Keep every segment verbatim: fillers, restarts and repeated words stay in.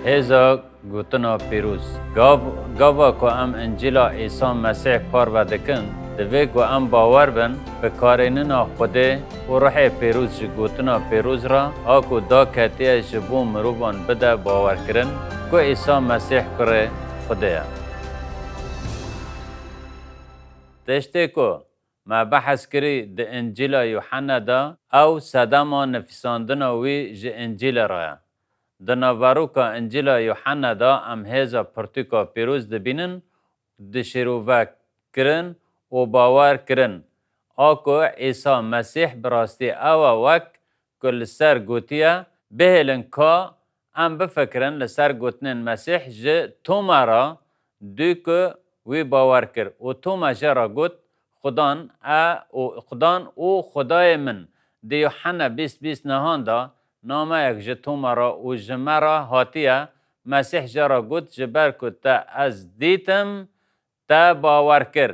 Hêza gotina pîroz. Gav, gava ku em Încîla Îsa Mesîh parve dikin, divê ku em bawer bin bi karînina Xwedê û Ruhê Pîroz ji gotina pîroz re, a ku daketiye ji bo mirovan bide bawerkirin ku Îsa Mesîh Kurê Xwedê ye. Tiştê ku me behs kirî di Încîla Yuhanna de, ew sedema nifîsandina wî ji Încîlê re ye. Di naveroka Încîla Yuhanna de em hêza pirtûka pîroz dibînin, dişîrovekirin û bawerkirin a ku Îsa Mesîh bi rastî ew e wek ku li ser gotiye. Bihêlin ka em bifikirin li ser gotinên Mesîh ji Toma re, dû ku wî bawer kir û Toma jê re got, Xudan e û Xudan û Xwedayê min. Di Yuhanna bîst bîst nehan de nameyek ji Toma re û ji me re hatiye, Mesîh jê re got, Ji ber ku te ez dîtim, te bawer kir.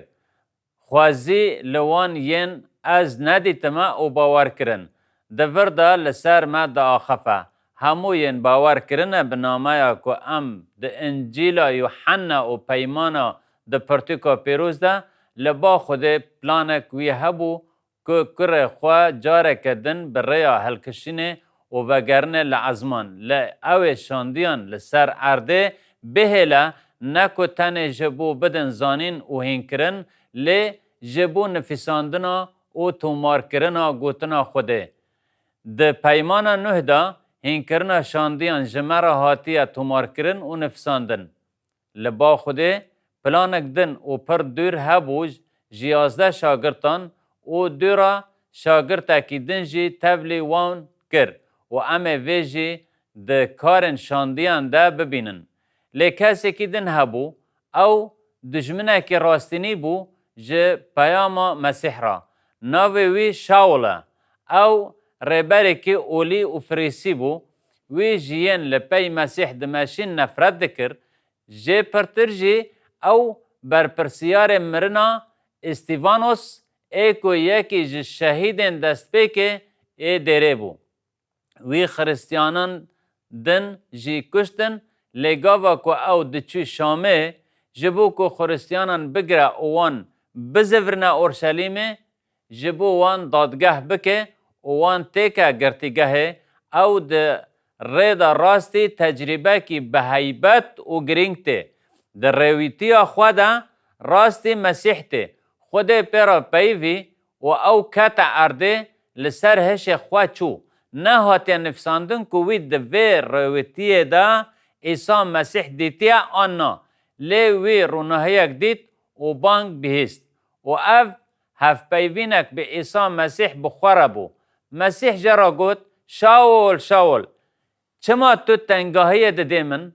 Xwezî li wan yên ez nedîtime û bawer kirin, di vir de li ser me diaxife. Hemû yên bawer kirine bi nameya ku em di Încîla Yuhanna û Peymana di Pirtûka Pîroz de, li ba Xwedê planek wî hebû ku kurê xwe careke din bi rêya hilkişînê û vegerine li ezman, lê ew ê şandiyan li ser erdê bihêle, ne ku tenê ji bo bidin zanîn û hînkirin, lê ji bo nifîsandina û tomarkirina gotina Xwedê. Di Peymana Nuh de hînkirina şandiyan ji me re hatiye tomarkirin û nifîsandin. Li ba Xwedê planek din û pir dûr hebû, ji yazdeh şagirtan û dû re şagirtekî din jî tevlî wan kir û em ê vê jî di karên şandiyan de bibînin. Lê kesekî din hebû, ew dijminekî rastînî bû ji peyama Mesîh re. Navê wî Şaul e. Ew rêberekî olî û Firîsî bû. Wî ji yên li pey Mesîh dimeşîn nefret dikir. Jê pirtir jî ew berpirsiyarê mirina Îstîvanos ê ku yekî ji şehîdên destpêkê ê dêrê bû. Wî Xiristiyanan din jî kuştin, lê gava ku ew diçû Şamê, ji bo ku Xiristiyanan bigire û wan bizivirine Orşelîmê, ji bo wan dadgeh bike û wan têke girtîgehê, ew di rê de rastî tecrîbekî bi heybet û girîng tê. Di rêwîtiya xwe de rastî Mesîh tê. Xwedê pê re peyivî û ew kete erdê, li ser hişê xwe çû. Nehatiye nivîsandin ku wî di vê rêwîtiyê de Îsa Mesîh dîtiye an na, lê wî ronahiyek dît û bang bihîst. Û ev hevpeyvînek bi Îsa Mesîh bi xwe re bû. Mesîh jê re got, Şaul, Şaul, çima tu tengahiyê didê min?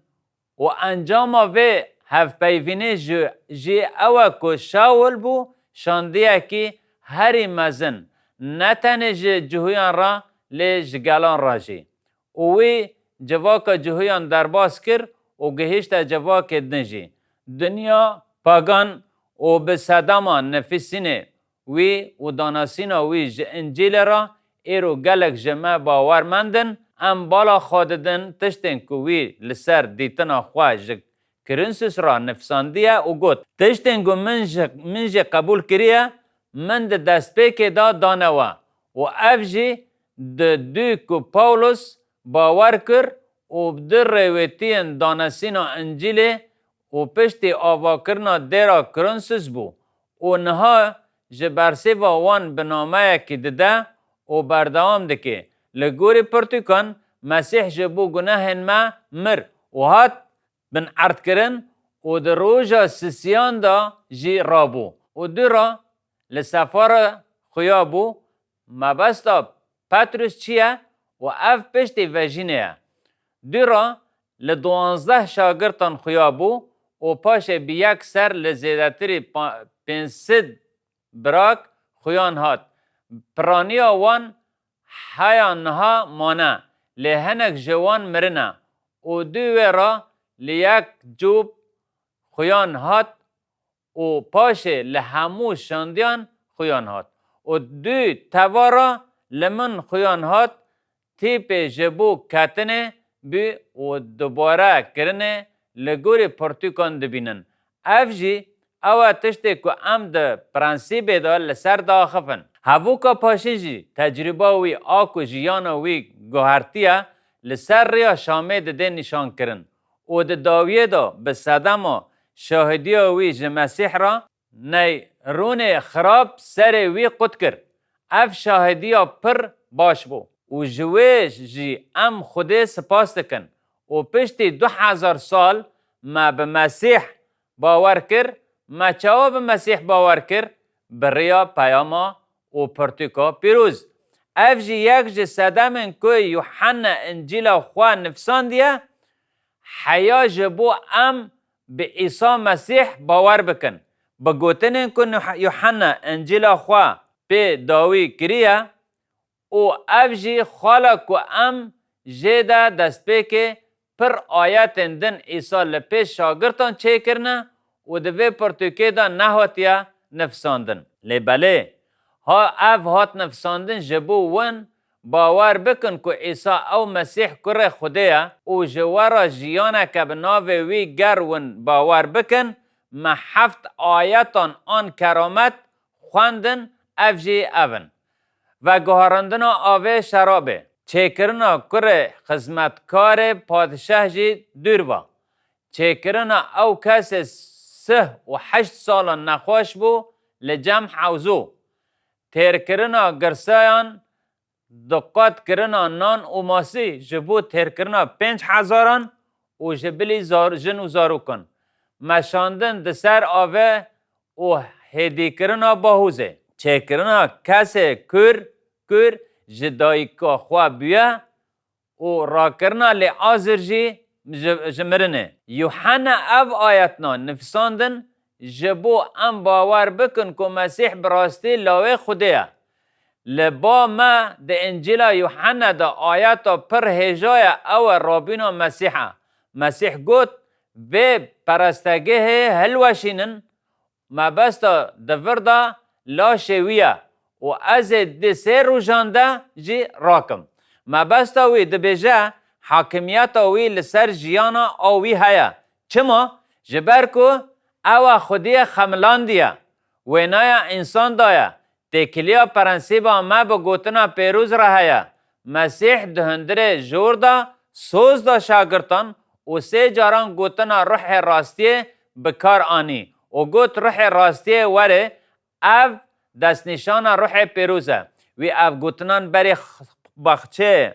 Û encama vê hevpeyvînê jî, jî ew e ku Şaul bû şandiyekî herî mezin, ne tenê ji cihûyan re, lê ji gelan re jî. Û wî civaka cihûyan derbas kir û gihîşte civakê din jî. Dinya pagan û bi sedema nifîsînê wî û danasîna wî ji Încîlê re îro gelek ji me bawermend in. Em bala xwe didin tiştên ku wî li ser dîtina xwe ji Kirinsus re nivîsandiye û got, Tiştên ku min ji, min jê qebûl kiriye, min di destpêkê de dane we. Û ev jî di dû ku Pawlos bawer kir û di rêwêtiyên danesîna Încîlê û piştî avakirina dêra Kirinsus bû û niha ji bersêva wan bi nameyekî dide û berdewam dike, Li gorî pirtûkan, Mesîh ji bo gunehên me mir û hat binerdkirin û di roja sisiyan de jî rabû û dû re li sefara xuya bû. Mebesta Petrus çi ye û ev piştî vejînê ye. Dû re li duwazdeh şagirtan xuya bû û paşê bi yek ser li zêdetirî pa-, pênc sed birak xuyan hat. Piraniya wan heya niha mane, lê hinek ji wan mirine û dû wê re li yek cûb xuyan hat û paşê li hemû şandiyan xuyan hat û dû teva re li min xuyan hat, tîpê ji bo ketinê bû û dubare kirinê li gorî pirtûkan dibînin. Ev jî ew e tiştê ku em di prensîbê de li ser diaxifin. Hevûka paşîn jî tecrûba wî a ku jiyana wî guhertiye li ser rêya Şamê didê nîşankirin û di dawiyê de bi sedema şahidiya wî ji Mesîh re neyronê xirab serê wî qut kir. Ev şahidiya pir baş bû û ji wê jî em Xwedê spas dikin û piştî du hezar sal me bi Mesîh bawer kir. Me çawa bi Mesîh bawer kir? Bi rêya peyama û pirtûka pîroz. Ev jî yek ji sedemên ku Yuhanna Încîla xwe nivîsandiye, heya ji bo em bi Îsa Mesîh bawer bikin. Bi gotinên ku Nuh-, Yuhanna Încîla xwe pê dawî kiriye, û ev jî xala ku em jê de destpêkê pir ayetên din Îsa li pêş şagirtan çêkirine û di vê pirtûkê de nehatiye nifsandin. Lê belê, ha ev hat nifsandin ji bo win bawer bikin ku Îsa ew Mesîh kurê Xwedê ye û ji we re jiyaneke bi navê wî ger win bawer bikin, me heft ayetan an keramet xwendin, ev jî ev in. Veguherandina avê şerabê, çêkirina kurê xizmetkarê padişah jî dûr va. Çêkirina ew kesê sih û heşt salan nexweş bû li cem hewzû. Têrkirina girsayan, diqat kirina nan û masî ji bo têrkirina pênc hezaran û ji bilî zar-, jin û zarokan. Meşandin di ser avê û hêdîkirina bahûzê. Çêkirina kesê kûr, kûr ji dayika xwe bûye û rakirina Lêazir jî ji, ji mirinê. Yuhanna ev ayetna nivîsandin ji bo em bawer bikin ku Mesîh bi rastî lawê Xwedê ye. Li ba me di Încîla Yuhanna de ayeta pir hêja ye, ew e rabîna Mesîh e. Mesîh got, vê perestegehê hilweşînin, mebesta di vir de laşê wî ye û ez ê di sê rojan de jî rakim. Mebesta wî dibêje, hakimiyeta wî li ser jiyana a wî heye. Çima? Ji ber ku ew e Xwediyê xemilandiye, wênaya însan daye, têkiliya prensîba me bi gotina pêroz re heye. Mesîh di hundirê jor de soz da şagirtan û sê caran gotina ruhê rastiyê bi kar anî û got, ruhê rastiyê were, ev destnîşana ruhê pêroz e. Wî ev gotinan berî x-, baxçeyê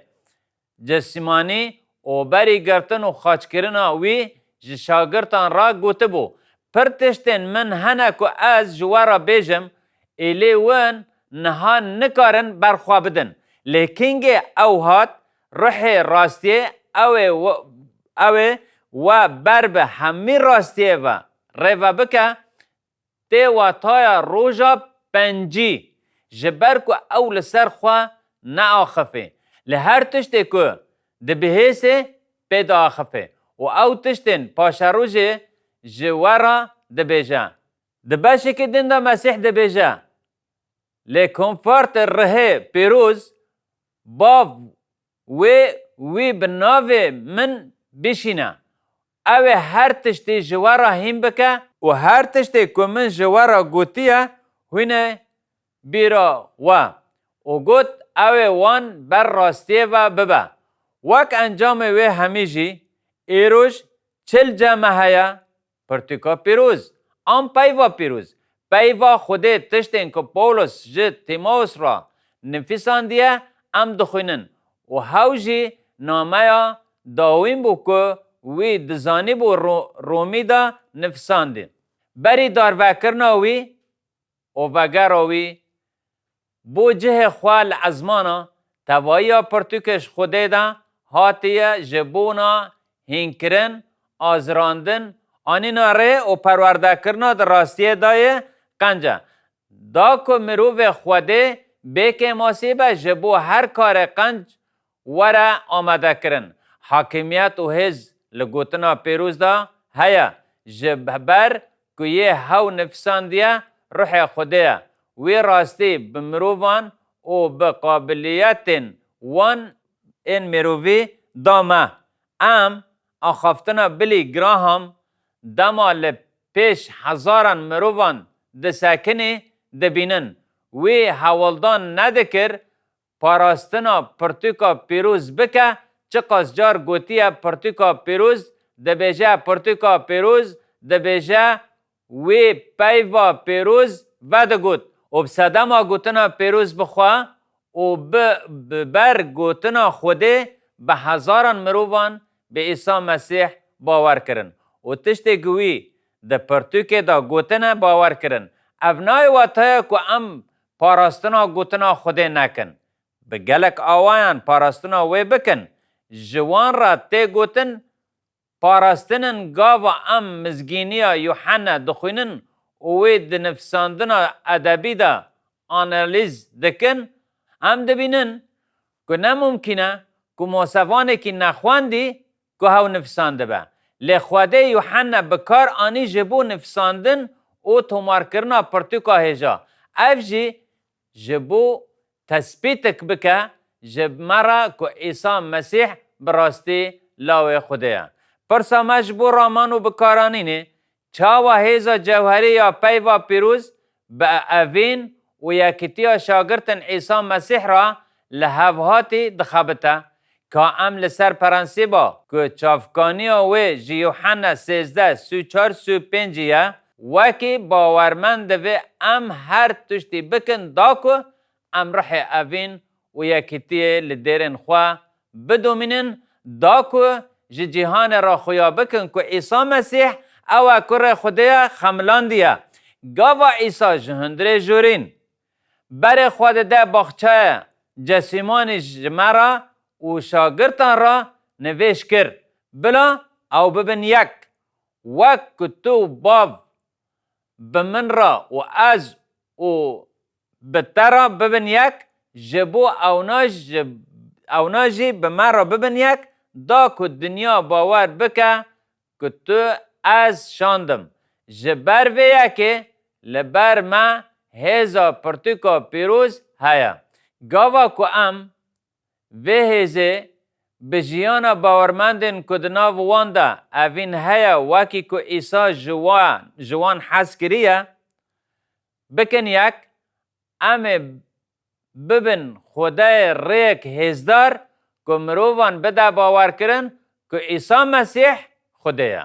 Cesimanî û berî girtin û xaçkirina wî ji şagirtan re gotibû, pir tiştên min hene ku ez ji we re bêjim, êlê win niha nikarin ber xwe bidin. Lê kingê ew hat, ruhê rastiyê ew ê we, ew ê we ber bi hemî rastiyê ve rêve bike, tê wataya roja pencî, ji ber ku ew li ser xwe neaxifê. Li her tiştê ku dibihêsê, pê diaxifê û ew tiştên paşerojê ji we re dibêje. Di beşekî din de Mesîh dibêje, lê komfortê rihê pîroz, Bav wê wî bi navê min bişîne. Ew ê her tiştî ji we re hîn bike û her tiştê ku min ji we re gotiye, hûne bîra we. Û got, ew ê wan ber rastiyê ve bibe. Wek encamê wê hemî jî, îroj çil cem me heye, Pirtûka pîroz, an peyva pîroz, peyva Xwedê tiştên ku Pawlos ji Tîmawos re nivîsandiye, em dixwînin û hew jî nameya dawîn bû ku wî dizanîbû Ro-, Romî de nivîsandî. Berî darvekirina wî, û vegera wî bo cihê xwe li ezmana tevahiya pirtûkê ji Xwedê de hatiye ji bona hînkirin, azirandin, anîna rê û perwerdekirina di rastiyê de yê qenc e. Da ku mirovê Xwedê bê kêmasî be ji bo her karê qenc were amadekirin. Hakimiyet û hêz li gotina pêroz de heye, ji ber ku yê hew nivîsandiye ruhê Xwedê ye. Wî rastî bi mirovan û bi qabiliyetên wan ên mirovî da me. Em axaftina Billy Graham dema li pêş hezaran mirovan disekinê dibînin. Wî hewldan nedikir parastina pirtûka pîroz bike, çiqas car gotiye pirtûka pîroz, dibêje pirtûka pîroz, dibêje wê peyva pîroz vedigot û bi sedema gotina pîroz bixwe û bi, bi ber gotina Xwedê bi hezaran mirovan bi Îsa Mesîh bawer kirin û tiştê ku wî di pirtûkê de gotine bawer kirin. Ev nayê wate ye ku em parastina gotina Xwedê nekin. Bi gelek awayan parastina wê bikin. Ji wan re tê gotin, parastinên gava em mizgîniya Yuhenne dixwînin û wê di nivîsandina edebî de analîz dikin, em dibînin ku ne mumkîn e ku mosevanekî nexwendî ku hew nivîsandibe. Lê Xwedê Yuhenne bi kar anî ji bo nivîsandin û tomarkirina pirtûka hêja. Ev jî ji bo tespîtik bike ji me re ku Îsa Mesîh bi rastî lawê Xwedê ye. Pirsa me ji bo raman û bikaranînê, çawa hêza cewherî ya peyva pîroz bi evîn û yekîtiya şagirtên Îsa Mesîh re li hev hatî dixebite? Ka em li ser prensîba ku çavkaniya wê ji Yuhenne sêzdeh sî û çar sî û pêncî ye, wekî bawermend divê em her tiştî bikin da ku em ruhê evîn û yekîtiyê li dêrên xwe bidomînin, da ku ji cîhanê re xuya bikin ku Îsa Mesîh ew e Kurê Xwedê ye, xemilandiye. Gava Îsa ji hundirê jorîn berê xwe dide baxçeyê Cesîmanî ji me re û şagirtan re nivêj kir, bila ew bibin yek, wek ku tu û Bav bi min re û ez û bi te re bibin yek, ji bo ewna ji, ewna jî bi me re bibin yek, da ku dinya bawer bike ku tu ez şandim. Ji ber vê yekê li ber me hêza pirtûka pîroz heye. Gava ku em vê hêzê bi jiyana bawermendên ku di nav wan de evîn heye, wekî ku Îsa ji wan, ji wan hez kiriye, bikin yek, em ê bibin Xwedayê rêyek hêzdar ku mirovan bide bawerkirin ku Îsa Mesîh Xwedê ye.